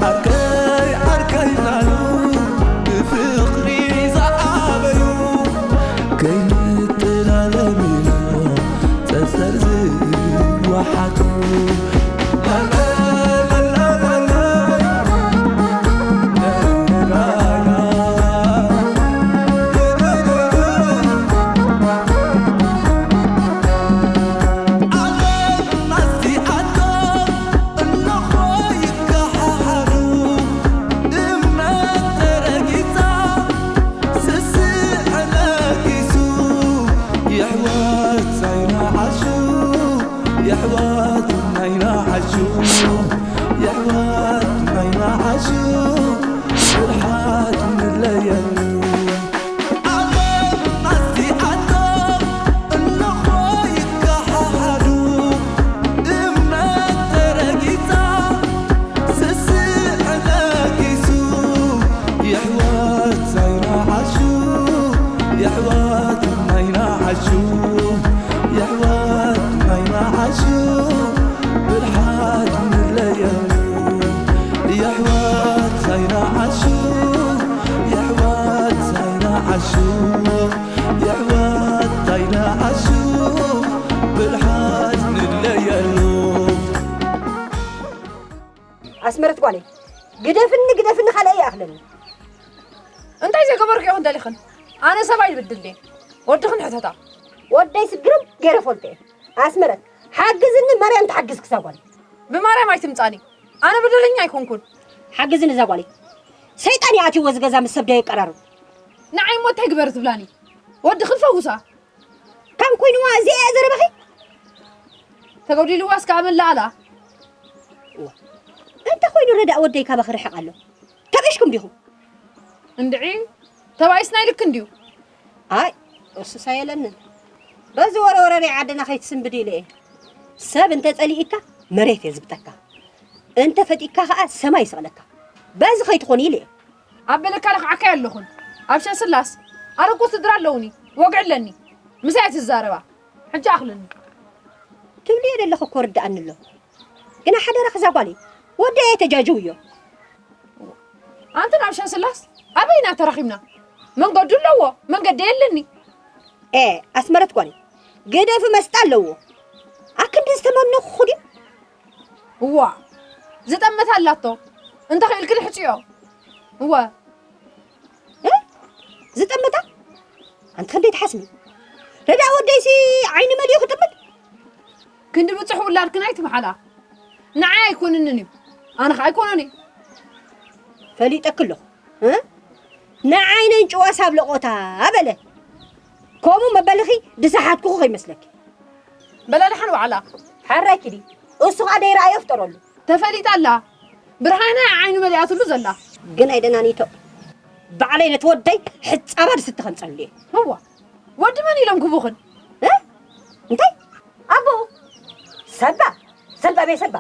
ዓርከይ ዓርከይ እናሉ ብፍቕሪ ዝዓበዩ፣ ከይንጠላለም ኢሎም ጸጸር ዝወሓጡ። የሕዋት ናይና ዓሹ፣ የሕዋት ናይና ዓሹ፣ ብርሓት ንለየሉ። ዓለም ኣስቲኣቶም እንኾ ይከሓሓዱ፣ እምነት ተረጊጻ፣ ስስዕ ነጊሱ። የሕዋት ናይና ዓሹ፣ የሕዋት ናይና ዓሹ፣ የሕዋት ናይና ዓሹ፣ ብርሓት ንለየሉ። የሕዋት ናይና ዓሹ፣ የሕዋት ናይና ዓሹ፣ የሕዋት ናይና ዓሹ፣ ብርሓት ንለየሉ። ኣስመረት ጓለይ፣ ግደፍኒ፣ ግደፍኒ፣ ካልእ ይኣኽለኒ። እንታይ ዘይገበርክዮ ክንደሊኽን? ኣነ ሰብ ኣይብድል ድየ? ወድኽን ሕተታ። ወደይ ስግርም ገይረ ፈልጦ እየ። ኣስመረት፣ ሓግዝኒ፣ ማርያም ትሓግዝኪ እዛ ጓለይ። ብማርያም ኣይትምጻኒ። ኣነ በደለኛ ኣይኮንኩን። ሓግዝኒ እዛ ጓለይ። ሰይጣን ይኣትይዎ እዚ ገዛ ምስ ሰብ ደይ ይቀራረብ። ንዓይ እሞ እንታይ ግበር ትብላኒ? ወድኽን ፈውሳ። ካን ኮይንዋ እዚኣ እያ ዘረባኺ? ተጎዲልዋ እስከ ኣመላ ኣላ። እዋ። እንተ ኮይኑ ረዳእ ወደይ ካባኺ ርሕቕ ኣሎ። ተብእሽኩም ዲኹ? እንድዒ፣ ተባኢስና ኢልክ እንድዩ። ኣይ፣ እሱስ ኣየለንን። በዚ ወረ ወረ ናይ ዓድና ከይትስንብድ ኢለ እየ። ሰብ እንተ ጸሊኢካ መሬት እየ ዝብጠካ። እንተ ፈጢካ ኸኣ ሰማይ ይስቕለካ። በዚ ከይትኾን ኢለ እየ። ኣብ በለካ ለኽዓካይ ኣለኹን። ኣብ ሸስላስ ኣረቁ ስድራ ኣለውኒ። ወግዒ ኣለኒ። ምሳይ ትዛረባ። ሕጂ ኣኽልኒ። ትብልዮ ዘለኹ እኮ ርድኣኒ ኣሎ። ግና ሓደራኺ እዛ ጓለይ ወደይ ኣይተጃጅውዮ። ኣንቲ ናብ ሸስላስ ኣበይና ተራኺብና? መንገዱ ኣለዎ፣ መንገዲ የለኒ። ኤ፣ ኣስመረት ጓለይ፣ ግደፊ መስጣ ኣለዎ። ኣክንዲ ዝተመነኹ ድዩ? እዋ፣ ዝጠመታ ኣላቶ። እንተ ኽኢልኪ ድሕጽዮ። እወ። እ? ዝጠመታ? ኣንቲ ክንደይ ትሓስቢ? ረዳ ወደይሲ ዓይኒ መሊኡ ክጥምት? ክንዲ ብጽሕ ውላድክን ኣይትምሓላ። ንዓይ ኣይኮንንን እዩ። ኣነ ኸኣ ኣይኮኖን እየ። ፈሊጠኪ ኣለኹ። እ? ንዓይ ነንጭዋ ሳብ ለቖታ በለ። ከምኡ መበልኺ ድሰሓትኩኹ ከይመስለኪ። በላ ደሓን ዋዕላ። ሓራይ ኪዲ። እሱ ኸኣ ደይረኣዮ ፍጠረሉ። ተፈሊጣ ኣላ። ብርሃና ዓይኑ መሊኣትሉ ዘላ። ግን ኣይደናኒቶ። ባዕለይ ነቲ ወደይ ሕጻባ ድስቲ ከምጸሉ እየ። እዋ። ወዲ መን ኢሎም ክቡኽን? እ? እንታይ? ኣቦኡ። ሰባ። ሰባ ቤ ሰባ።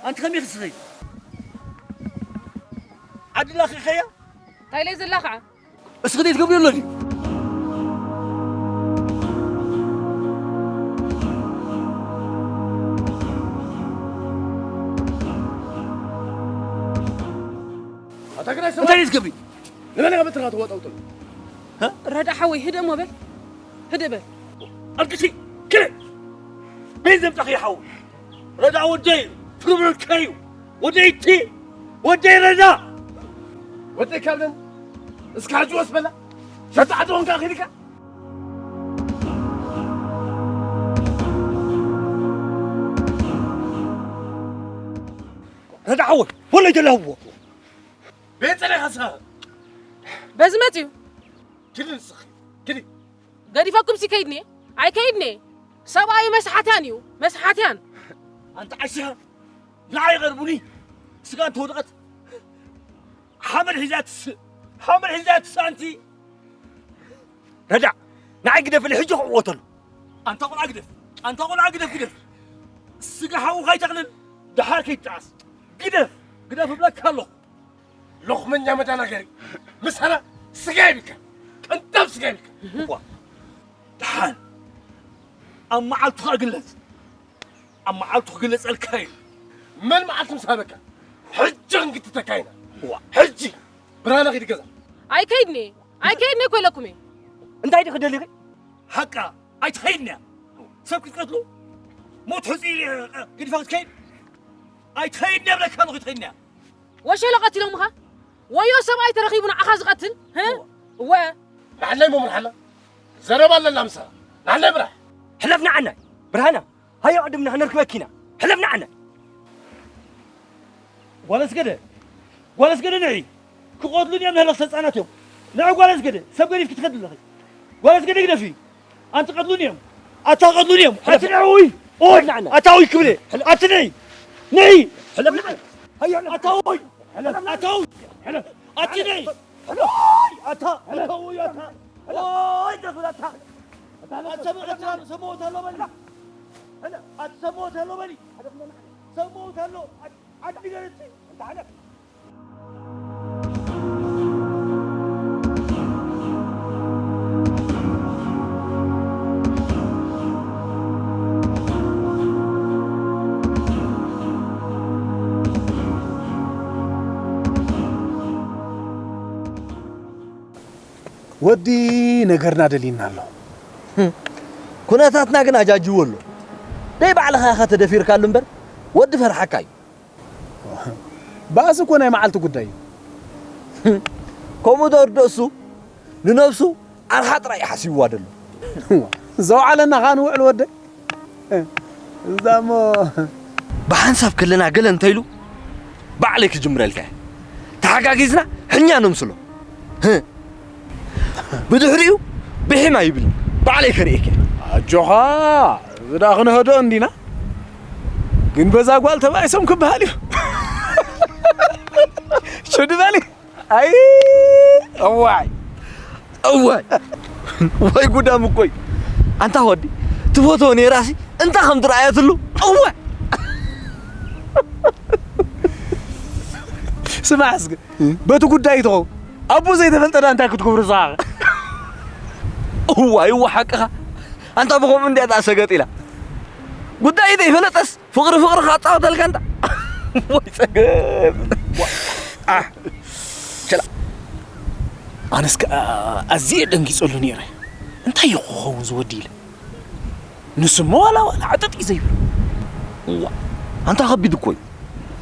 ኣንቲ ከመይ ክትስኸይ? ዓዲ ላኺኸያ? እንታይ ለይ ዘላ ኸዓ? እስኺ ደይ ትገብሪ ኣሎ ድዩ? ኣታ ግዳይ እንታይ ደይ ትገብሪ? ንመን ኢኻ በትርኻ ተወጣውጥሉ? ረዳ ሓወይ፣ ህደ እሞ በል። ህደ በል። ኣልቅሲ፣ ክለ። መን ዘምጻኺ ሓው? ረዳ ወደይ፣ ፍርብርካዩ። ወደይ እቲ፣ ወደይ ረዳ። ወደይ ካብለን፣ እስካ ሕጂ ወስ በላ። ሸጣ ዓዲ ኾንካ ኣኺልካ። ረዳ ሓወይ፣ ወለይ ደለህዎ። ቤት ጸለይ ኸስኻ። በዚ መጽዩ። ኪዲ ንስኺ፣ ኪዲ። ገዲፈኩም ሲ ከይድኒ? ኣይከይድኒ። ሰብኣዩ መስሓትያን እዩ፣ መስሓትያን። ኣንታ ዓሻ፣ ንዓይ ቀርቡኒ። ስጋ እንተወደቐት ሓመድ ሒዛ ትስእ፣ ሓመድ ሒዛ ትስእ ኣንቲ። ረዳእ፣ ንዓይ ግደፍለይ፣ ሕጂ ክዕወተሉ። ኣንታ ቆልዓ ግደፍ፣ ኣንታ ቆልዓ ግደፍ፣ ግደፍ። ስጋ ሓውኻ ኣይተቕልል፣ ደሓር ከይትጠዓስ። ግደፍ፣ ግደፍ እብለካ ኣለኹ። ሎኽመኛ መዳናገሪ። ምሳና ስጋ ይብልካ፣ ቅንጣብ ስጋ ይብልካ። እዋ፣ ደሓን ኣብ መዓልቱ ክግለጽ፣ ኣብ መዓልቱ ክግለጸልካ እዩ። መን መዓልቲ ምስ ሃበካ? ሕጂ ክንግትተካ ኢና። እዋ፣ ሕጂ ብርሃነ ኺድ ገዛ። ኣይከይድን እየ፣ ኣይከይድን እየ እኮ ኢለኩም እየ። እንታይ ዲኺ ደሊኺ? ሓቃ ኣይትኸይድን እያ። ሰብ ክትቀትሉ ሞት ሕጺ ግዲፋ ክትከይድ ኣይትኸይድን እያ ብለካ ኣለኹ፣ ኣይትኸይድን እያ። ወሸለ ቀቲሎምኻ? ወዮ ሰብኣይ ተረኺቡ ንዓኻ ዝቐትል? ህ? እወ። እወ። ንዓናይ እሞ ምርሓና። ዘረባ ኣለና ምሳኻ። ንዓናይ ምራሕ። ሕለፍ ንዓናይ። ብርሃና፣ ሃዮ ቅድም ንኽነርክበኪ ኢና። ሕለፍ ንዓናይ። ጓል ኣስገደ፣ ጓል ኣስገደ ንዒ። ክቐትሉኒ እዮም፣ ንህለኽ ሰልጣናት እዮም። ንዒ ጓል ኣስገደ፣ ሰብ ገዲፍኪ ትኸዲ ኣለኺ። ጓል ኣስገደ ግደፊ። ኣንቲ ቀትሉኒ እዮም። ኣታ ቀትሉኒ እዮም። ሕለፍ። ኣቲ ንዒ፣ ኡይ፣ ኡይ፣ ሕለፍ ንዓና። ኣታ ኡይ ክብለ። ሕለፍ። ኣቲ ንዒ፣ ንዒ። ሕለፍ ንዓና። ሃዮ፣ ሕለፍ። ኣታ ኡይ፣ ሕለፍ። ኣታ ኡይ፣ ሕለፍ። ኣቲ ንዒ። ሕለፍ። ኡይ፣ ኣታ፣ ኣታ ኡይ፣ ኣታ። ኡይ፣ ተኽብር ኣታ። ኣቲ ሰምዑ፣ ሰምዑ ኣሎ በሊ። ኣቲ ሰምዑ ኣሎ በሊ። ሰምዑ ኣሎ። ኣቲ፣ ኣቲ ገረቲ። ወዲ ነገርና ደሊና ኣሎ። ህም። ኩነታትና ግን ኣጃጅዎ ኣሎ። ደይ ባዕልኻ ኢኻ ተደፊርካሉ እምበር፣ ወዲ ፈርሓካ እዩ። ባእሲ እኮ ናይ መዓልቲ ጉዳይ እዩ። ከምኡ ዶ ርደእሱ ንነብሱ ኣርሓ ጥራይ እዩ ሓሲብዋ ደሎ። ዘውዓለና ኸኣ ንውዕል ወደይ። እዛ እሞ ብሓንሳብ ከለና ገለ እንተኢሉ ባዕለይ ክጅምረልካ እየ። ተሓጋጊዝና ሕኛ ነምስሎ። ህ። ብድሕሪኡ ብሒማ ይብል። ባዕለይ ከርእየካ። ኣጆኻ፣ እዚ ደኣ ክነህድኦ እንዲና። ግን በዛ ጓል ተባኢሶም ክበሃል እዩ። ሽዱ በሊ። ኣይ፣ እዋይ። እዋይ። ወይ ጉዳም እኮ እዩ። ኣንታ ወዲ፣ ትፈትዎ ነይራሲ፣ እንታይ ከም ትረኣየትሉ? እዋይ። ስማዕ እስኪ፣ በቲ ጉዳይ ትኸው፣ ኣቦ ዘይተፈልጠ ዳ እንታይ ክትክብሩ ዝሃኸ? እዋይ፣ እዋ ሓቅኻ። ኣንታ ብኸምኡ እንዲያ ተኣሰገጥ ኢላ። ጉዳይ ዘይፈለጠስ ፍቕሪ ፍቕሪ ካጻወተልካ እንታ። ወይ ጸገም። ኣህ። ቸላ። ኣነስ ከኣ ኣዝየ ደንጊጸሉ ነይረ። እንታይ እዩ ክኸውን ዝወዲ ኢለ። ንስሞ ዋላ ዋላ ዕጥጥ እዩ ዘይብሉ። እዋ። ኣንታ ከቢድ እኮ እዩ።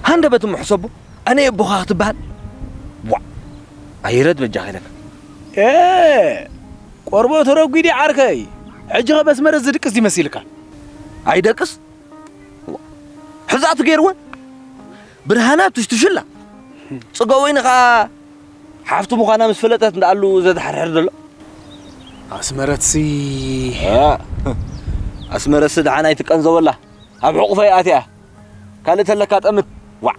ሃንደበት እሞ ሕሰቦ። ኣነ ኣቦኻ ክትበሃል? ዋ። ኣይረድ በጃኻ ኢለካ። ኤ፣ ቆርቦ ተረጒዲ ዓርከይ። ሕጂ ኸ በስመረ ዝድቅስ ይመሲልካ? ኣይደቅስ? ዋ። ሕዛቱ ገይርወን? ብርሃና ትሽትሽላ። ጽገወይኒ ኸኣ ሓፍቱ ምዃና ምስ ፈለጠት እንዳኣሉ ዘድሓርሕር ዘሎ። ኣስመረትሲ እ፣ ኣስመረትሲ ደሓን ኣይትቀንዘወላ። ኣብ ሕቑፈይ ኣትያ። ካልእ ተለካ ጠምት። ዋዕ።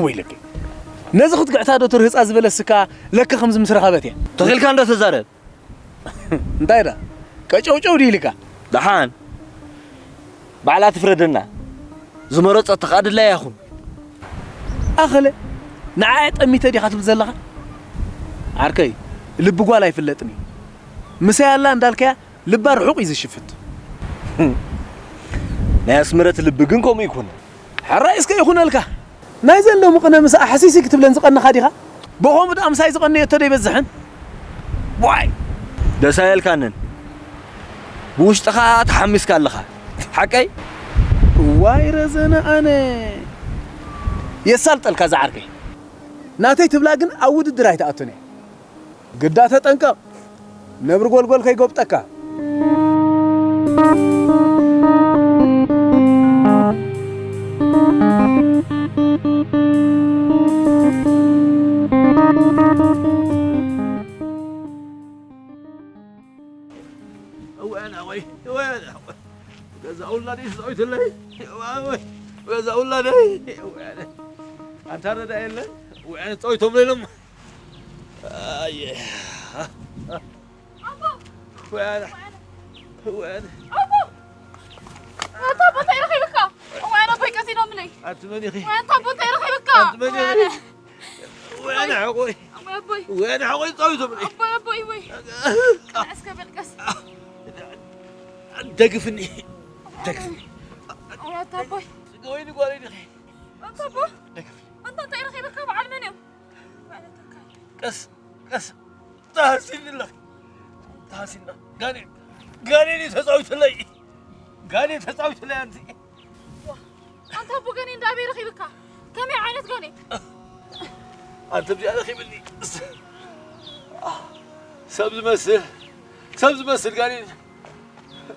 ወይለከ። ነዚ ክትግዕታ ዶ ትርህጻ ዝበለስካ ለከ ከምዚ ምስ ረኸበት እያ። ተኺልካ እንዶ ተዛረብ። እንታይ ዳ? ቀጨውጨው ድዩ ኢልካ? ደሓን። ባዕላ ትፍረደና። ዝመረጸቶ ከኣ ድላያ ይኹን። ኣኸለ፣ ንዓኣ ጠሚተ ዲኻ ትብል ዘለኻ? ዓርከይ፣ ልቢ ጓል ኣይፍለጥን እዩ። ምሳይ ኣላ እንዳልካያ ልባ ርሑቕ እዩ ዝሽፍት። ናይ ኣስመረት ልቢ ግን ከምኡ ይኮነ። ሕራይ እስከ ይኹነልካ። ናይ ዘሎሚ ቅነ ምስኣ ሕሲሲ ክትብለን ዝቐነኻ ዲኻ? ብኸምኡ ደኣ ምሳይ ዝቐነየቶ ዶ ይበዝሕን? ዋይ! ደስ ኣየልካንን። ብውሽጥኻ ተሓሚስካ ኣለኻ። ሓቀይ? ዋይ ረዘነ ኣነ። የሳልጠልካ ዝዓርከይ። ናተይ ትብላ ግን ኣብ ውድድር ኣይትኣቱን እያ። ግዳ ተጠንቀቕ፣ ነብሪ ጎልጎል ከይጎብጠካ። እወ፣ ኣነ፣ ወይ ወይ ገዛ ውላደይ ተጻዊትለይ። ወይ ወይ ገዛ ውላደይ። ወይ ኣንታ ረዳ የለን። ወይ ኣነ ጸዊቶም ለይሎም። ኣየ ኣቦ! ወይ ኣነ ወይ ኣነ ኣቦ! ኣታ ኣቦ እንታይ ረኺብካ? እዋይ ኣነ ኣቦይ ቀሲኖምለይ። ኣንቲ መን ኢኺ? ወይ ኣታ ኣቦ እንታይ ረኺብካ? ኣንቲ መን ኢኺ? ወይ ኣነ ሓቆይ እዋይ ኣቦይ! ወይ ኣነ ሓቆይ ጸዊቶም ለይ። ኣቦይ ኣቦይ ወይ! ቀስ ከበል ቀስ። ደግፍኒ። ደግፍኒ። እዋይ ኣታ ኣቦይ! ስጋ ወይኒ ጓለይ ዲኺ? ኣታ ኣቦ! ደግፍኒ። ኣታ እንታይ ረኺብካ? በዓል መን እዮም? በዓል ኣታ ቀስ ቀስ። ተሃሲኒ ኣለኺ። ተሃሲና። ጋኔን ጋኔን እዩ ተጻዊትለይ። ጋኔን ተጻዊትለይ ኣንቲ። ኣንታ ኣቦ ጋኔን እንዳበይ ረኺብካ? ከመይ ዓይነት ጋኔን? ኣንቲ ብዚኣ ረኺብኒ። ሰብ ዝመስል ሰብ ዝመስል ጋኔን።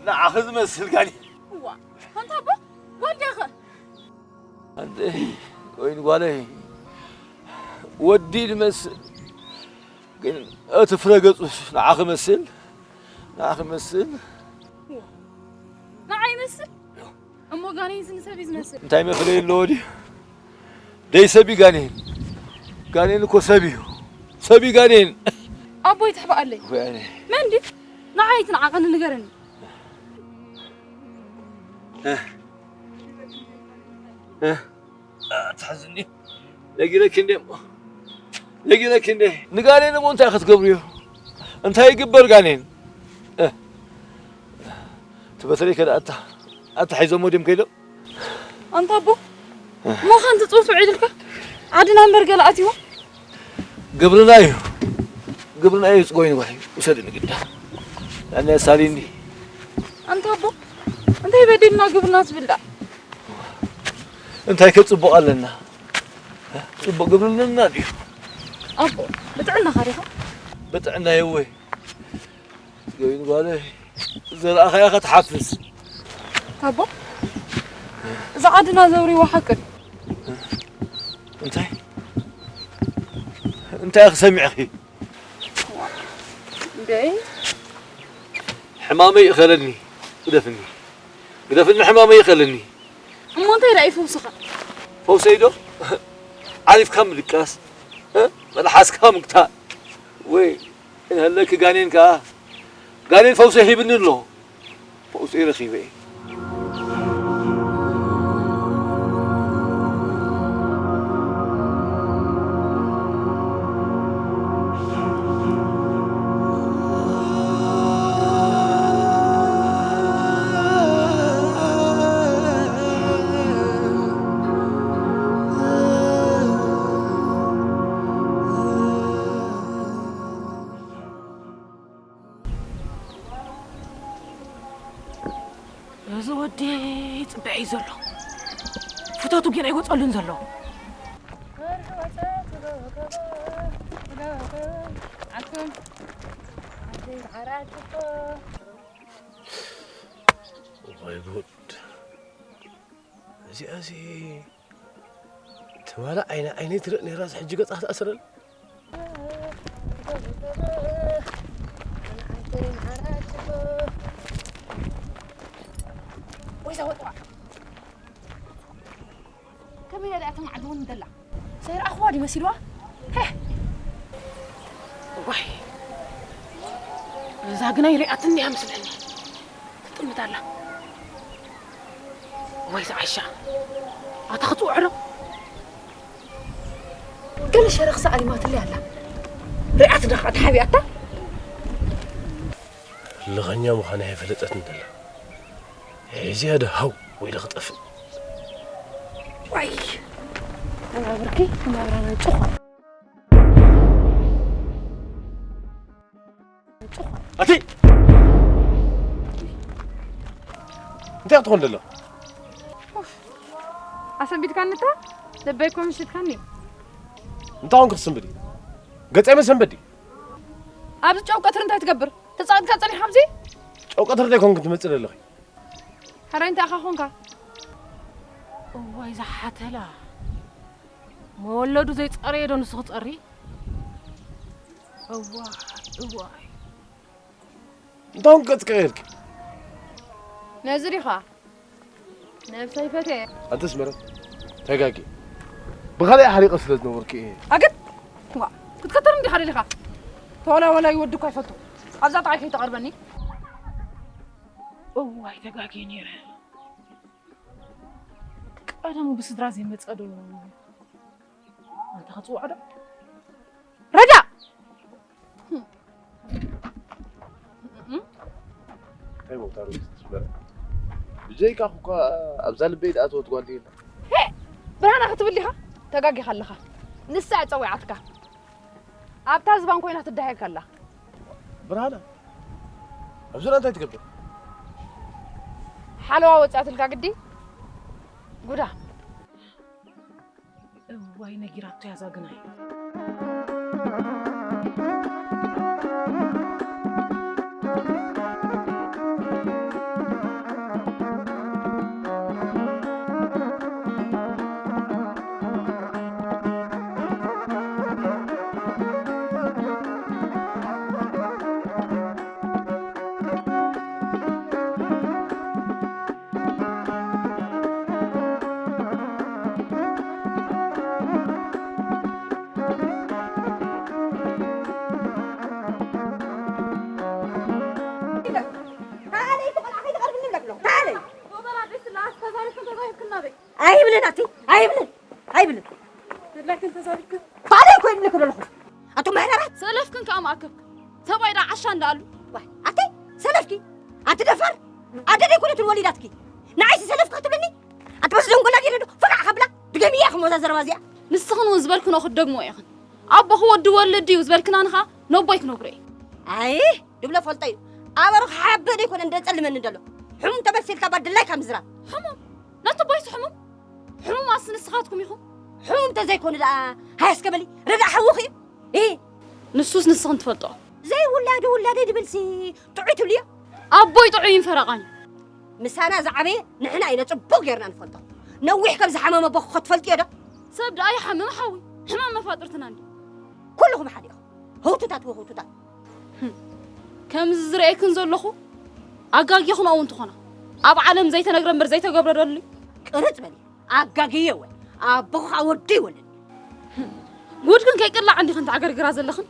ንዓኺ ዝመስል ጋኔን። እዋ ኣንታ ኣቦ ወደኸ ኣንተ ወይን ጓለይ ወዲ ዝመስል ግን እቲ ፍረ ገጹስ ንዓኺ መስል ንዓኺ መስል ንዓ ይመስል እሞ ጋኔንስ ንሰብ እዩ ዝመስል። እንታይ መፍለይ ኣለዎ ድዩ? ደይ ሰብ እዩ ጋኔን። ጋኔን እኮ ሰብ እዩ። ሰብ እዩ ጋኔን። ኣቦይ ትሕባኣለይ ወያኔ መን ድዩ? ንዓይ ትንዓቐኒ ንገረኒ። ትሕዝኒ ነጊረኪ እንደ ነጊረኪ እንደ ንጋኔን እሞ እንታይ ክትገብርዮ እንታይ ይግበር ጋኔን ትበተለይ ከደ ኣታ ኣታ ሒዞሞ ድም ከይዶም ኣንታ ኣቦ ሞኻን ትፅውት ውዒድልካ ዓድና እምበር ገለ ኣትይዎ ግብርና እዩ ግብርና እዩ ፅጎይ ንጓይ ውሰድ ንግዳ ያኔ ሳሊኒ ኣንታ ኣቦ እንታይ በዲልና ግብርና ትብል ደኣ እንታይ ከ ጽቡቕ ኣለና? ጽቡቕ ግብርና ድዩ? ኣቦ፣ ብጥዕናኻ ዲኻ? ብጥዕናይ እወ። ገቢን ጓለይ ዘርኣኻያ ኸትሓፍስ። ኣቦ፣ እዛ ዓድና ዘውሪዋ ሓቂ ድዩ? እንታይ? እንታይ ኢኺ ሰሚዕኺ? ደይ ሕማመይ ይእኸለኒ ግደፍኒ ግደፍኒ ሕማመይ ይእኸለኒ እሞ እንታይ ደኣ ይፈውስኻ ፈውሰይ ዶ ዓሪፍካ ምድቃስ እ? መልሓስካ ምግታእ ወይ ከይሃለኪ ጋኔን ከኣ ጋኔን ፈውሰይ ሂብኒ ኣሎ ፈውሰይ ረኺበ እየ እዚ ወዲ ይፅበያ እዩ ዘሎ ፍቶቱ ግን ኣይወፀሉን ዘሎ ወይ ጉድ እዚኣሲ ትማሊ ዓይኒ ዓይነይ ትርኢ ነይራስ ሕጂ ገፃ ክትኣስረኒ ወይዛ ወጥዋ ከመይ ኢላ ደኣ ተማዕድወኒ ደላ ዘይረኣኽዋ ድዩ መሲልዋ ዋይ እዛ ግናይ ሪኣትኒ እያ መስለኒ ትጥምት ኣላ ወይ ዝዓሻ ኣታ ክትውዕሎ ገለ ሸረኽሳ ኣሊማትለይ ኣላ ሪኣት ዳኻ ተሓቢኣታ ልኸኛ ምዃና የፈለጠት እንደላ ሕዚያ ዶ ሃው ወይ ዶ ክጠፍእ ዋይ መናብርኪ መናብራና ጭኾ ኣቲ እንታይ ክትኾን ደሎ ኣሰንቢድካኒ እታ ልበይ እኮ ምሽጥካኒ እንታይ ኾንክ ክትስንብድ ገፀይ መሰንበዲ ኣብዚ ጨው ቀትሪ እንታይ ትገብር ተፃወትካ ፀኒሕ ኣብዚ ጨው ቀትሪ ዘይኮንክ ትመፅእ ዘለኺ ሕራይ እንታይ ኢኻ ኾንካ እዋይ ዝሓተላ መወለዱ ዘይፀረየ ዶ ንሱ ክፀሪ እዋይ እዋይ እንታውን ገጽ ቀየርኪ ነዚ ዲኻ? ነብሰይ ፈትየ። ኣንተ ኣስመረ፣ ተጋጊ። ብኻልእ ሓሪቐ ስለ ዝነበርኩ እየ። ኣገድ! ዋ፣ ክትከተል እንዲኻ ደሊኻ? ተወላወላይ ወዲ እኳ ይፈቱ። ኣብዛ ጥቓይ ከይተቐርበኒ። እዋይ፣ ተጋጊ ነይረ። ቀደሙ ብስድራ ዘይመጸ ዶ ኣንተ ከጽውዖ ዶ? ረዳ! እንታይ ቦታ ዶ ትበል? ብጀይካ እኳ ኣብዛ ልበይ ዝኣተወት ጓል የላ። ሄ! ብርሃና ክትብል ዲኻ? ተጋጊኻ ኣለኻ። ንሳ እያ ጸዊዓትካ። ኣብታ ዝባን ኮይና ትደሃየካ ኣላ። ብርሃና፣ ኣብዚ እንታይ ትገብር? ሓለዋ ወጺኣትልካ ግዲ? ጉዳ። እዋይ ነጊራቶ ያዛ ግናይ። ኣይብልን ኣቲ ኣይብልን ኣይብልን። ተድላይክን ተዛሪብክን። ካልእ እኮ ይብልክ ዘለኹ። ኣቱም መሕረራት። ሰለፍክን ከኣ መኣከብክ። ሰብኣይ ደኣ ዓሻ እንዳኣሉ። ዋይ፣ ኣቲ ሰለፍኪ፣ ኣቲ ደፋር፣ ኣደ ደይኮነትን ወሊዳትኪ። ንዓይሲ ሰለፍኪ ክትብልኒ? ኣቲ በስ ደንጎላ ዲለ ዶ? ፍቃዕ ከብላ? ድገምያ ክሞዛ ዘረባ እዚኣ። ንስኽን እውን ዝበልክንኦ ክትደግሞ ኢኽን። ኣቦኺ ወዲ ወልድ እዩ ዝበልክናኒ ኸኣ ነቦይ ክነግሮ እየ። ኣይ፣ ድብሎ ፈልጦ እዩ። ኣበሩ ክሓብእ ደይኮነ እንደ ጸልመኒ ደሎ። ሕሙም ተመሲልካ ባድላይ ካብ ምዝራብ። ሕሙም? ነቲ ቦይስ ሕሙም? ሕሙም ኣስ ንስኻትኩም ኢኹም። ሕሙም ተዘይኮኑ ደኣ ሃይ እስከ በሊ። ርዳእ ሓውኺ እዩ። እ፣ ንሱስ ንስኽን ትፈልጦ። ዘይውላዱ ውላደይ ድብልሲ ጥዑይ ትብልዮ? ኣቦይ ጥዑይን ፈረቓን እዩ። ምሳና ዝዓበየ ንሕና ኢና ጽቡቕ ጌርና ንፈልጦ። ነዊሕ ከም ዝሓመመ ኣቦኹ ክትፈልጥዮ ዶ? ሰብ ደኣ ይሓምም ሓዊ። ሕማም መፋጥርትና እንዲ። ኩልኹም ሓደ ኢኹም። ህውቱታት ወህውቱታት። ከምዚ ዝርእየክን ዘለኹ ኣጋጊኽንኦ እውን ትኾና። ኣብ ዓለም ዘይተነግረ እምበር ዘይተገብረ ደሉ። ቅርጽ በሊ። ኣጋግየ እወ። ኣቦኹ ከዓ ወዲ ይወልድ። ጉድክን ከይቅላዕ እንዲኽን ተዓገርግራ ዘለኽን።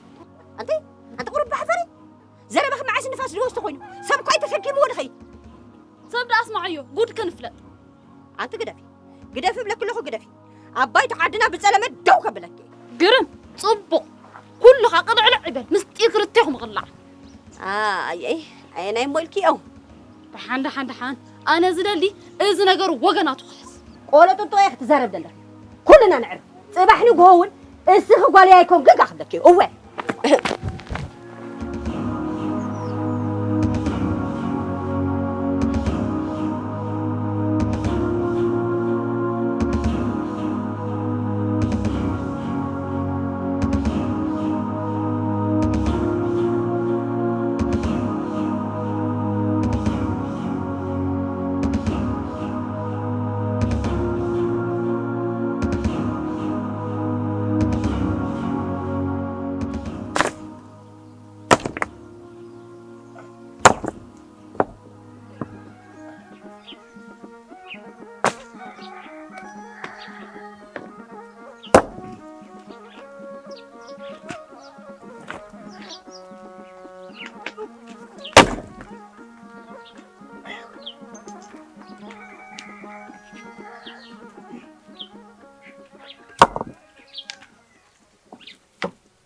ኣንቲ፣ ኣንቲ ቁሩብ ባሕፈሪ። ዘረባኺ መዓስ ንፋስ ዝወስዶ ኮይኑ። ሰብ እኮ ኣይተሰኪምዎ ድኸይ። ሰብ ደኣ ኣስማዓዮ፣ ጉድክን ፍለጥ። ኣንቲ ግደፊ። ግደፊ እብለኪ ኣለኹ፣ ግደፊ። ኣባይቲ ዓድና ብጸለመ ደው ከብለኪ። ግርም፣ ጽቡቕ። ኩልኻ ቅልዕልዕ ይበል፣ ምስጢር ክልቴኹም ይቕላዕ። ኣየይ፣ ኣየናይ እሞ ኢልኪዮ? ደሓን፣ ደሓን፣ ደሓን። ኣነ ዝደሊ፣ እዚ ነገር ወገናቱ ክሕዝ። ቆሎ ጥጦ እየ ክትዛረብ ዘለኺ። ኩልና ንዕርፍ። ጽባሕ ንግሆ እውን እስኺ ጓለይ ኣይኮንክን ከኣ ክብለኪ እዩ። እወ።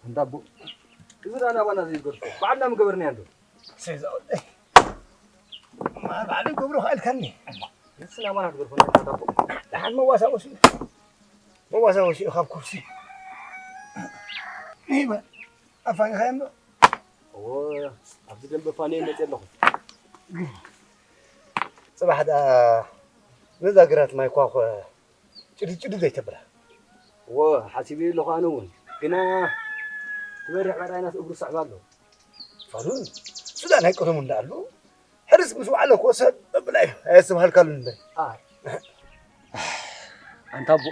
እንዳቦ፣ እዚ ደኣ ናባና ዘይገርፎ፣ ባዕልና ምገበርናዮ እንዶ። ሰይ ዘወደይ። ማር ባዕሉ ይገብሮ ከኣልካኒ። ንስ ናባና ትገርፎ እንዳቦ። ደሓን መዋሳወሲ እዩ። መዋሳወሲ እዩ ካብ ኩርሲ። ይበል። ኣፋኒኻዮ እምበር። እዎ፣ ኣብዚ ደንበ ፋነየ መፅእ ኣለኹ። ፅባሕ ደኣ ነዛ ግራት ማይ ኳ ኾ ጭድድ ጭድድ ዘይተብላ። እዎ፣ ሓሲበዮ ኣለኹ ኣነ እውን። ግና ትበርሕ በራይናስ እግሩ ስዕባ ኣሎ። ፋኑን፣ ሱዳን ኣይቀደሙ እንዳኣሉ፣ ሕርስ ምስ ወዓለ እኮ ሰብ ብላይ ኣየስተብሃልካሉን እምበር። ኣይ። ኣንታ ኣቦ።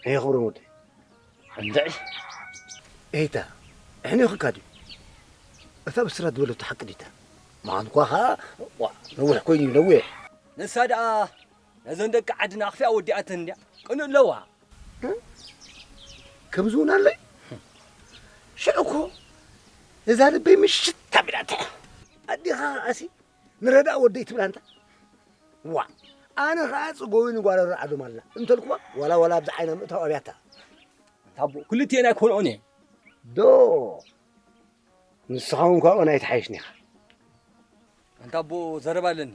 እየ ክብሮም ወደይ። እንድዒ። ኤታ፣ ኣሕኒቑካ ድዩ? እታ ብስራት ዝበለቶ ሓቂ ዲታ? ምዃኑ እኳ ኸኣ፣ ዋ፣ ነዊሕ ኮይኑ እዩ፣ ነዊሕ። ንሳ ደኣ ነዘን ደቂ ዓድና ኣኽፊኣ ወዲኣተን እንድያ። ቅኑእ ኣለዋ። ከምዚ እውን ኣሎ እዩ። ሽዑ እኮ እዛ ልበይ ምሽት ኣቢላታ። ኣዴኻ ከኣሲ ንረዳእ ወደይ ትብላ እንታ። ዋ፣ ኣነ ኸዓ ጽጎቢ ንጓል ኣረዓዶም ኣላ እንተልኩዋ፣ ዋላ ዋላ ኣብዚ ዓይና ምእታው ኣብያታ። ኣንታ ኣቦ፣ ክልቲኤን ኣይኮንኦን እየ። ዶ፣ ንስኻ እውን ካብኣን ኣይትሓይሽን ኢኻ። ኣንታ ኣቦ፣ ዘረባ ኣለኒ።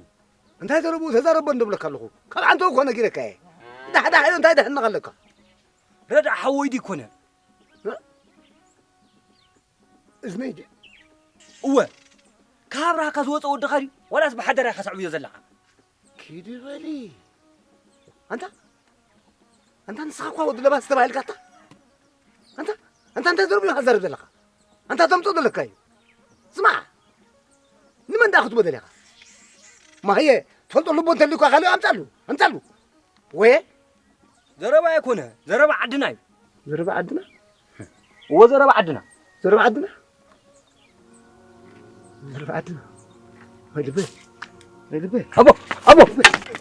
እንታይ ዘረብኡ ተዛረቦ እንዶ ብለካ ኣለኹ። ካብ ዓንተው እኮ ነጊረካ እየ። ዳሕዳሕ እዮ እንታይ ደሕንኻ ኣለካ? ረዳእ ሓወይ ድዩ ይኮነ? እ? እዝነይ ድዩ? እወ። ካብ ራህካ ዝወፀ ወድኻ ድዩ? ዋላስ ብሓደራ ኢኻ ሰዕብዮ ዘለኻ? ኪዲ በሊ። ኣንታ፣ ኣንታ ንስኻ እኳ ወዲ ለባስ ተባሂልካ ኣታ? ኣንታ፣ ኣንታ እንታይ ዘረብኡ ኢኻ ትዛረብ ዘለኻ? ኣንታ ተምፅኦ ዘለካ እዩ። ስማዕ፣ ንመን ደኣ ክትቦ ደሊኻ? ማህየ፣ ትፈልጦ ልቦ እንተልዩካ ካልእ ኣምፃሉ፣ ኣምፃሉ። ወየ? ዘረባ ኣይኮነ፣ ዘረባ ዓድና እዩ። ዘረባ ዓድና? እወ፣ ዘረባ ዓድና። ዘረባ ዓድና? ዘረባ ዓድና? ወይ ልበይ፣ ወይ ልበይ። ኣቦ፣ ኣቦ፣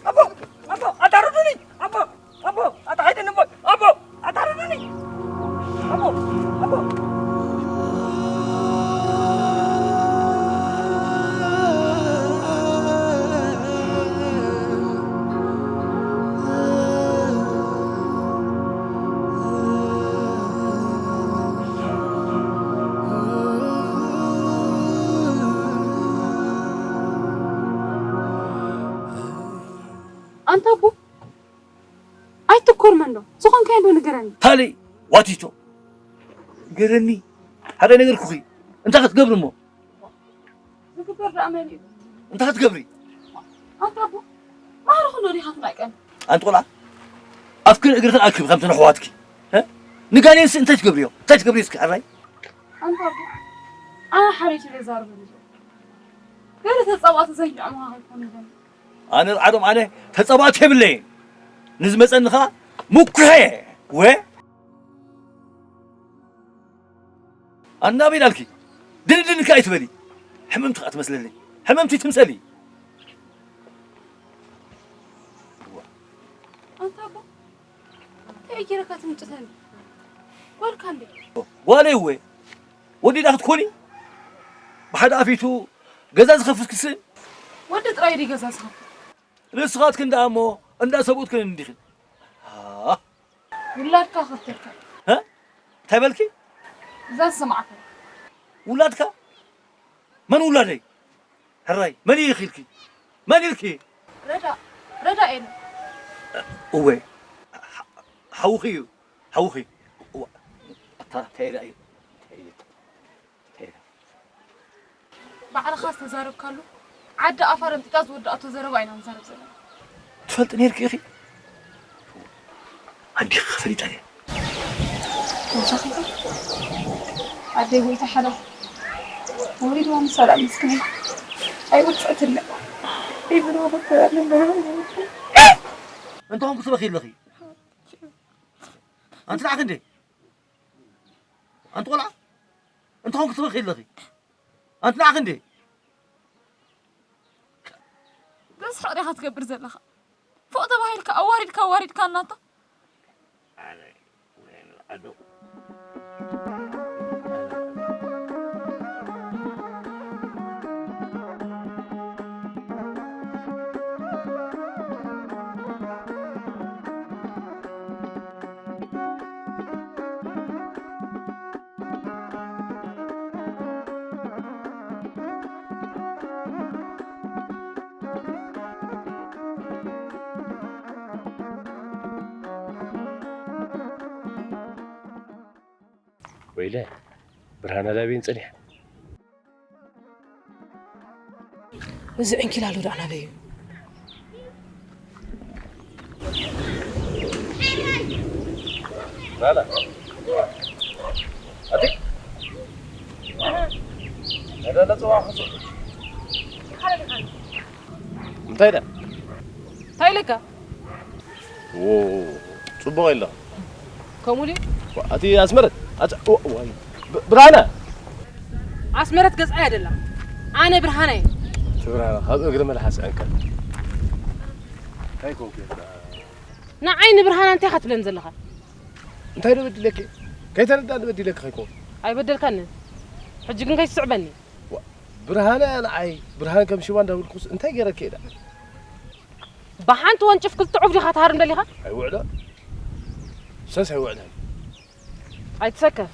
ኣቦ፣ ኣቦ፣ ኣታ ርዱኒ፣ ኣቦ፣ ኣቦ፣ ኣታ ሃይደን እሞ፣ ኣቦ፣ ኣታ ርዱኒ፣ ኣቦ፣ ኣቦ። ኣንታ ኣቦ፣ ኣይትኮርመን ዶ? ዝኾንካዮ ዶ ንገረኒ። ታሊ ዋቲቶ፣ ገረኒ፣ ሓደ ነገር ኩኺ፣ እንታይ ክትገብሪ እሞ? ዝግበር ደኣ መን እዩ? እንታይ ክትገብሪ? ኣንታ ኣቦ፣ ማዕርኹ ዶ ዲኻ ትናቀኒ? ኣንቲ ቆልዓ፣ ኣፍክን እግርኽን ኣክቢ ከምተን ኣሕዋትኪ። እ? ንጋኔንሲ እንታይ ትገብርዮ? እንታይ ትገብርዮ እስኪ ኣራይ? ኣንታ ኣቦ፣ ኣነ ሓሪፍ ኢለ ዛርበኒ። ገለ ተጻባእቲ ዘይጥዕሙኻ ከይኮኑ ይኾኑ። ኣነ ርዓዶም ኣነ ተጻባእቲ የብለይን። ንዝመጸኒ ኸኣ ምኩሐ። ወ? ኣናበይ ኢላልኪ? ድንድን ከኣ ኣይትበሊ። ሕምምቲ ከኣ ትመስለኒ። ሕምምቲ ትምሰሊ። ኣንታ ኣቦ፣ እንታይ ገይረካ ትምጭተኒ? ጓልካ እንዴ? ጓለይ እወ። ወዲ ዳ ክትኮኒ? ብሓደ ኣፊቱ ገዛ ዝኸፍት ክስን? ወዲ ጥራይ ድዩ ገዛ ዝኸፍት? ንስኻትክን ደኣ እሞ እንዳ ሰብኡትክን እንዲኽን። ሃ? ውላድካ ከፍተልካ። ሀ? እንታይ በልኪ? እዛ ዝሰማዕካ። ውላድካ? መን ውላደይ? ሕራይ፣ መን እዩ ኢኺ ኢልኪ? መን ኢልኪ? ረዳ፣ ረዳ ኤለ። እወ፣ ሓ-፣ ሓውኺ እዩ፣ ሓውኺ። እዋ፣ ኣታ፣ እንታይ ኢላ እዩ? እንታይ ኢላ? እንታይ ኢላ? ባዕልኻ ዝተዛረብካሉ፣ ዓዲ ኣፋ ረምጢጣ ዝወዳእቶ ዘረባ ኢና ንዛረብ ዘለና። ትፈልጢ ነይርኪ ኢኺ? ኣዴኺ ፈሊጣ እያ። ተወሳኺ ኣደይ ጎይታ ሓዳ ወሊድዋ ምሳላ ምስክነይ ኣይወፅእትለ። ይብልዋ ፈተና። እንተኾንኩ ትበኺ ኣለኺ። ኣንቲ ንዓኺ እንዴ? ኣንቲ ቆልዓ? እንተኾንኩ ትበኺ ኣለኺ። ኣንቲ ንዓኺ እንዴ? በዚ ሕቕሬኻ ትገብር ዘለኻ። ፎቕ ተባሂልካ፣ ኣዋሪድካ፣ ኣዋሪድካ እናታ። ኣነ ወይን ዓዱ። ወይለ፣ ብርሃና ዳበይን ጸኒሓ? እዚ ዕንኪላሉ ደኣ ናበይ እዩ? ራላ። ኣቲ? ራላ፣ ጽባሕ ክሱ። እንታይ ደኣ? እንታይ ኢለካ? ዎ፣ ጽቡቕ ኢልኻ። ከምኡ ድዩ? ኣቲ ኣስመረት፣ ኣቲ፣ ዋ-፣ ዋይ፣ ብ-፣ ብርሃነ! ኣስመረት ገጽ ኣይ ኣደላ። ኣነ ብርሃነ እየ። እቲ ብርሃነ፣ ካብ እግሪ መልሓስ ዕንቀል። እንታይ ኮንኩ? ንዓይ ንብርሃና እንታይ ኢኻ ትብለኒ ዘለኻ? እንታይ ዶ በዲለኪ? ከይተረዳእኒ በዲለኪ ከይኮን። ኣይበደልካንን። ሕጂ ግን ከይትስዕበኒ። ዋ፣ ብርሃነ ንዓይ፣ ብርሃን ከም ሽባ እንዳበልኩስ እንታይ ገይረኪ እየ ደኣ? ብሓንቲ ወንጭፍ ክልተ ዑፍ ዲኻ ትሃርም ደሊኻ? ኣይውዕሎን። ሰስ ኣይውዕለን። ኣይትሰከፍ።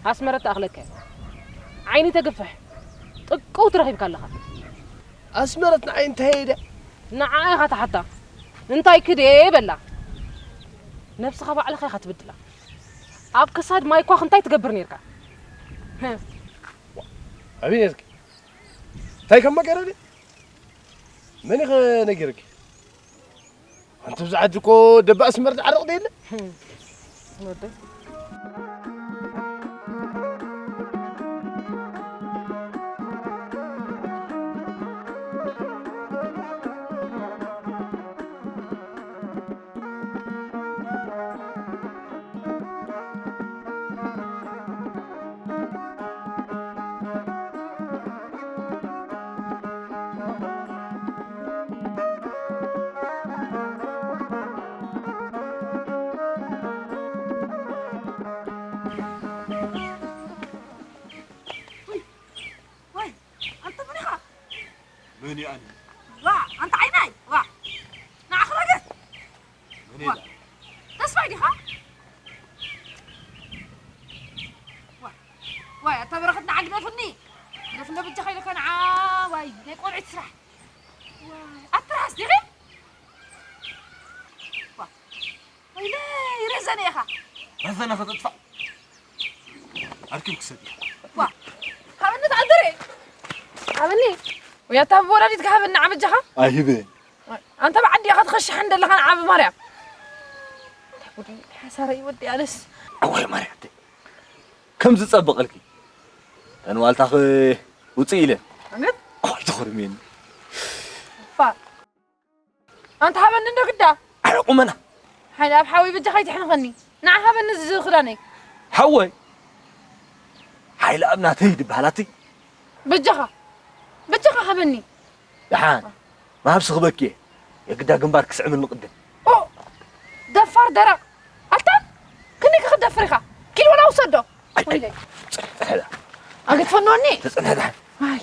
ኣስመረት ትኣኽለካ እያ። ዓይኒ ተግፍሕ። ጥቅውቲ ረኺብካ ኣለኻ። ኣስመረት ንዓይ እንታይ እየ ድያ? ንዓኣ ኢኻ ትሓታ። እንታይ ክድየ በላ። ነብስኻ ባዕልኻ ኢኻ ትብድላ። ኣብ ክሳድ ማይኳኽ እንታይ ትገብር ኔርካ? ህም። ኣበይ ኔርኪ? እንታይ ከም መገረኒ? መን ኢኸ ነጊርኪ? ኣንቲ ብዛዕባ እኮ ደባእ ኣስመረት ዓርቕ ዶ የለ? ህም። ወደይ። ወይ፣ ኣንተ መን ኢኻ? መን እየ ኣነ? ዋ፣ ኣንተ ዓይናይ፣ ዋ። ንዓኻ ረገጽ። መን ዋ። እየ? ተስፋይ ዲኻ? ዋ፣ ዋይ፣ ኣታ በረኸት ንዓ ግደፍኒ። ግደፍ እንዶ በጃኻ ኢለካ ንዓ፣ ዋይ፣ ናይ ቆልዑት ስራሕ። ዋይ፣ ኣትርሃስ ዲኺ? ዋ፣ ወይለይ፣ ረዘነ ኢኻ። ረዘነ ክትጥፋእ ኣርኪቡ ክሰድ። ዋ፣ ሃበኒ ተዓደረ። ሃበኒ። ወይ ኣታ ብወላዲትካ ሃበኒ፣ ንዓ በጃኻ። ኣይህብን። ኣንተ ብዓዲ ኢኻ ትኸሽሕ እንደለኻ ንዓ ብማርያም። እንታይ ጉድ እዩ፣ ሓሳረይ ወዲ ኣነስ። እዋይ ማርያም፣ ከም ዝጸብቐልኪ። ተንዋልታኺ ውጽእ ኢለ። ኣሜን። እዋይ፣ ተኾርሜኒ። ፋ። ኣንተ ሃበኒ እንዶ ግዳ። ኣረ ቁመና። ሓይሊ ኣብ ሓዊ በጃኻ ኣይትሕንኸኒ። ንዓ ሃበኒ እዚ ክዳነይ። ሓወይ። ሓይሊ ኣብ ናተይ ድበሃል ኣቲ። በጃኻ። በጃኻ ሃበኒ። ደሓን። ምሃብ ስኽበኪ እየ። የግዳ ግንባር ክስዕምኒ ቅድም። ኦ፣ ደፋር ደረቕ። ኣታ፣ ክንደይ ክትደፍር ኢኻ? ኪድ ወላ ውሰዶ። ኣይ፣ ኣይ፣ ወይለይ። ጽንሕ፣ ጽንሕ ዳ። ኣገትፈኖኒ። ተጽንሕ ዳ። ኣይ።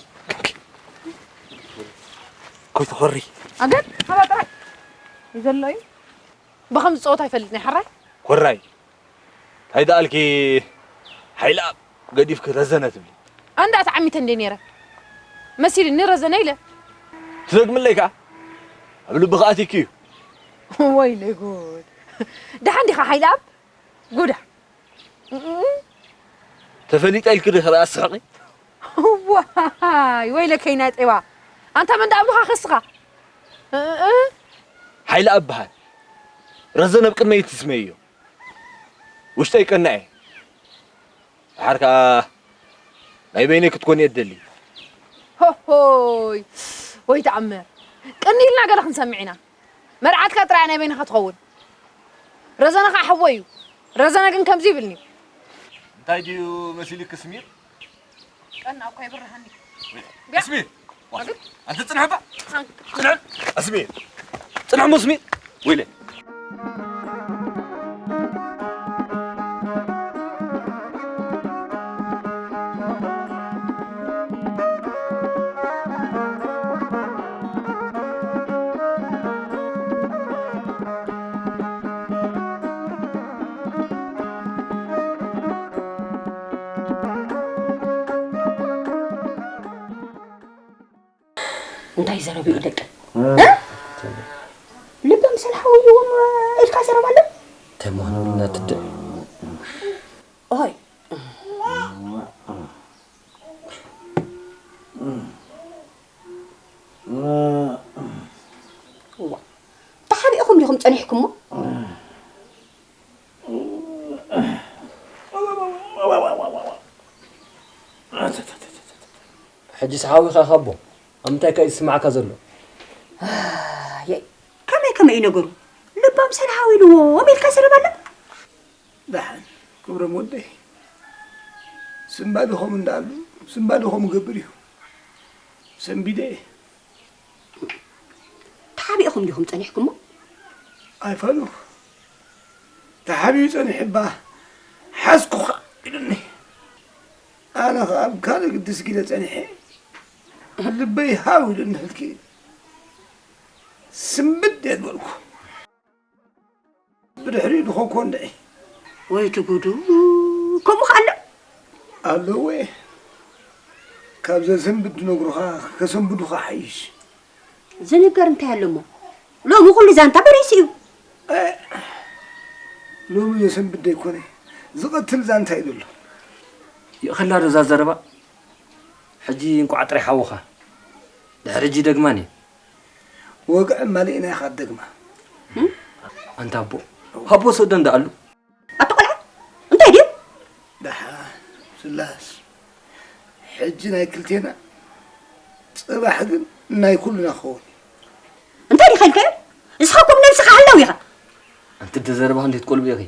ኮይ ተኾሪ። ኣገት፣ ሃባ ጥራይ። እዩ ዘሎ እዩ። ብኸም ዝጸወት ኣይፈልጥ ናይ ሓራይ። ኮራይ። እንታይ ደኣልኪ? ሓይለኣብ ገዲፍኪ ረዘነ ትብሊ። ኣንዳ ተዓሚተ እንደ ነይረ። መሲልኒ ረዘነ ኢለ። ትደግምለይ ከኣ? ኣብ ልብኺ ኣቲኪ እዩ። ወይለይ ጉድ። ደሓን ዲኻ ሓይለኣብ? ጉዳ። ተፈሊጠ ኢልኪ ዲኺ ደኣ ኣስሕቒ? ዋይ፣ ወይለከይ ናይ ጤባ። ኣንታ መን ደኣ ኣብሉኻ ከስኻ? እ፣ እ። ሓይለኣብ በሃል። ረዘነ ኣብ ቅድመይ ትስመዮ። ውሽጠይ ቀናእ እየ። ደሓር ከኣ ናይ በይነይ ክትኮኒ እየ እደሊ። ሆሆይ፣ ወይ ተኣምር። ቅኒ ኢልና ገለ ክንሰምዕ ኢና። መርዓትካ ጥራይ ናይ በይንኻ ትኸውን። ረዘነ ኸዓ ሓወይ እዩ። ረዘነ ግን ከምዚ ይብልኒ። እንታይ ድዩ መሲልኪ ስሚር? ቀና እኮ ይብርሃኒ። ስሚር! ኣንተ ጽንሕ እባ! ጽንሕ! ስሚር! ጽንሕ እሞ ስሚር! ወይለ! እንታይ ዘረብኡ ደቂ? እ? እ? ልበ ምሰል ሓወይዎም ኢልካ ዘረባ ኣሎ? እንታይ ምዃኑ እናትድዕ። ኦይ። እዋ። ተሓቢእኹም ዲኹም ጸኒሕኩሞ? ሕጂ ሰሓዊኻ ኢኻ ኣቦ። ኣብ ምንታይ ከ እዩ ዝስምዓካ ዘሎ? ኣየይ፣ ከመይ ከመይ እዩ ነገሩ? ልቦም ሰልሃው ኢልዎም ኢልካ ዘረባ ኣሎ? ደሓን፣ ክብሮም ወደይ። ስንባደ ኸም እንዳኣሉ፣ ስንባደ ኸም ገብር እዩ። ሰንቢደ እየ። ሓቢእኹም ዲኹም ጸኒሕኩሞ? ኣይፋሉኽ። ተሓቢኡ ጸኒሑ እባ ሓዝኩኻ ኢሉኒ። ኣነ ኸኣ ኣብ ካልእ ግድስ ጊለ ጸኒሐ። ልበይ ሃው ኢሉኒ ህልኪ። ስምብድ እየ ዝበልኩ። ብድሕሪኡ ድኾንኮ እንድዒ። ወይ እቲ ጉዱ! ከምኡ ኸኣ ኣሎ? ኣለዎ። ካብ ዘሰንብድ ዝነግሩኻ ከሰንብዱኻ ሓይሽ። ዝንገር እንታይ ኣሎ እሞ? ሎሚ ኩሉ ዛንታ በሪሱ እዩ። እ፣ ሎሚ ዘሰንብድ ዘይኮነ፣ ዝቐትል ዛንታ እዩ ዘሎ። ይእኸላ ዶ እዛ ዘረባ? ሕጂ እንቋዕ ጥራይ ሓውኻ። ድሕሪ ሕጂ ደግማን እዩ። ወግዒ ማሊእና ኢኻ ትደግማ። ኣንታ ኣቦ፣ ሃቦ ሰዶ እንዳኣሉ። ኣታ ቆልዓ፣ እንታይ ድዩ? ደሓን፣ ስላስ። ሕጂ ናይ ክልቴና፣ ጽባሕ ግን ናይ ኩልና ክኸውን እዩ። እንታይ ዲኻ ኢልካዮ? ንስኻ እኮ ብነብስኻ ሓላው ኢኻ። ኣንቲ ደዘረባ ክንደይ ትቆልቢ ኢኺ?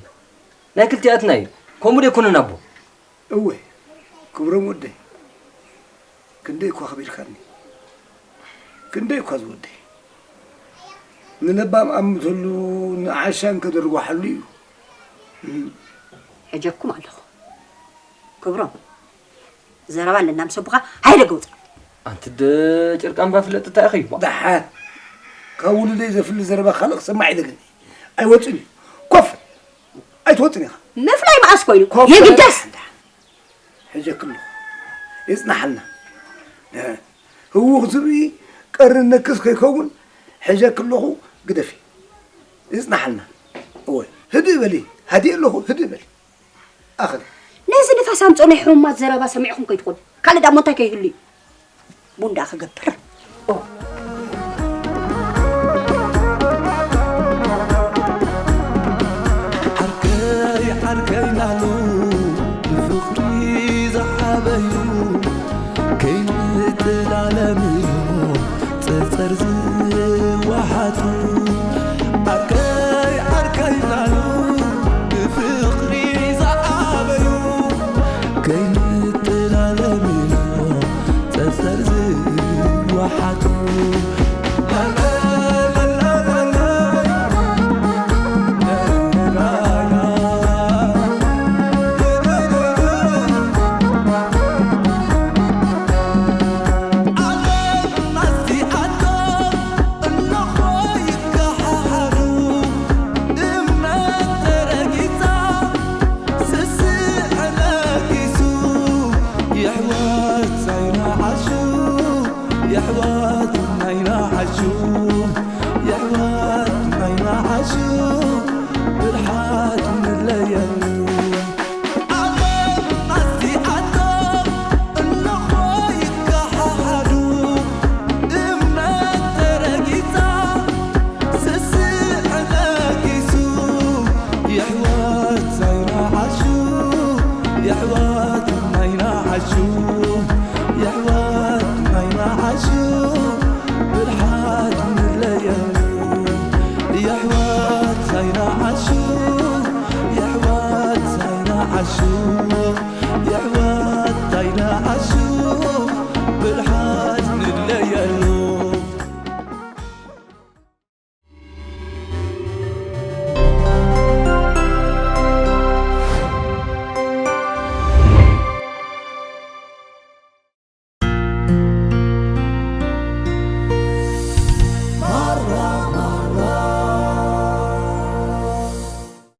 ናይ ክልቲኣትና እዩ። ከምኡ ዶ ኣይኮነን ኣቦ? እወ፣ ክብሮም ወደይ፣ ክንደይ እኳ ኣኽቢርካኒ፣ ክንደይ እኳ ዝወደይ። ንለባም ኣምተሉ፣ ንዓሻ እንከደርጓሓሉ እዩ። እም። ሕጀኩም ኣለኹ። ክብሮም፣ ዘረባ ኣለና ምስ ኣቦኻ፣ ሃይለ ገውፃ። ኣንቲ ደ ጨርቃምባ ፍለጥ እንታይ ኢኺ? ደሓን፣ ካብ ውሉደይ ዘፍሊ ዘረባ ካልእ ክሰማዕ ኣይደልን። ኣይወፅን እዩ። ኮፍ! ኣይትወፅን ኢኻ። ምፍላይ መኣስ ኮይኑ? ኮፍ! የግዳስ! ደሓን፣ ደሓን። ሕጀኪ ኣለኹ። ይጽናሓልና። ህውኽ ዝብኢ ቀርኒ ነክስ ከይከውን ሕጀኪ ኣለኹ፣ ግደፊ። ይጽናሓልና። እወ፣ ህድእ በሊ። ሃዲእ ኣለኹ፣ ህድእ በሊ። ኣኽል። ነዚ ንፋስ ኣምጽኦ ናይ ሕሙማት ዘረባ ሰሚዕኹም ከይትኾኑ። ካልእ ዳሞ እንታይ ከይህሉ እዩ? ቡን ደኣ ክገብር። ኦ። ዓርከይ ዓርከይ ናሉ ብፍቕሪ ዝዓበዩ ከይንጠላለም እዮም ጸጸር ዝወሓጡ። ዓርከይ ዓርከይ ናሉ ብፍቕሪ ዝዓበዩ ከይንጠላለም እዮም ጸጸር ዝወሓጡ። የሕዋት ናይና ዓሹ፣ የሕዋት ናይና ዓሹ፣ የሕዋት ናይና ዓሹ፣ ብልሓት ንለየሉ። ዓለም ኣዚኣቶም እንኾ ይከሓሓዱ፣ እምነት ተረጊጻ፣ ስስዐ ነጊሱ፣ የሕዋት ናይና ዓሹ፣ የሕዋት ናይና ዓሹ፣ የሕዋት ናይና ዓሹ፣ ብልሓት ንለየሉ። የሕዋት ናይና ዓሹ፣ የሕዋት ናይና ዓሹ፣ የሕዋት ናይና ዓሹ፣ ብልሓት ንለየሉ።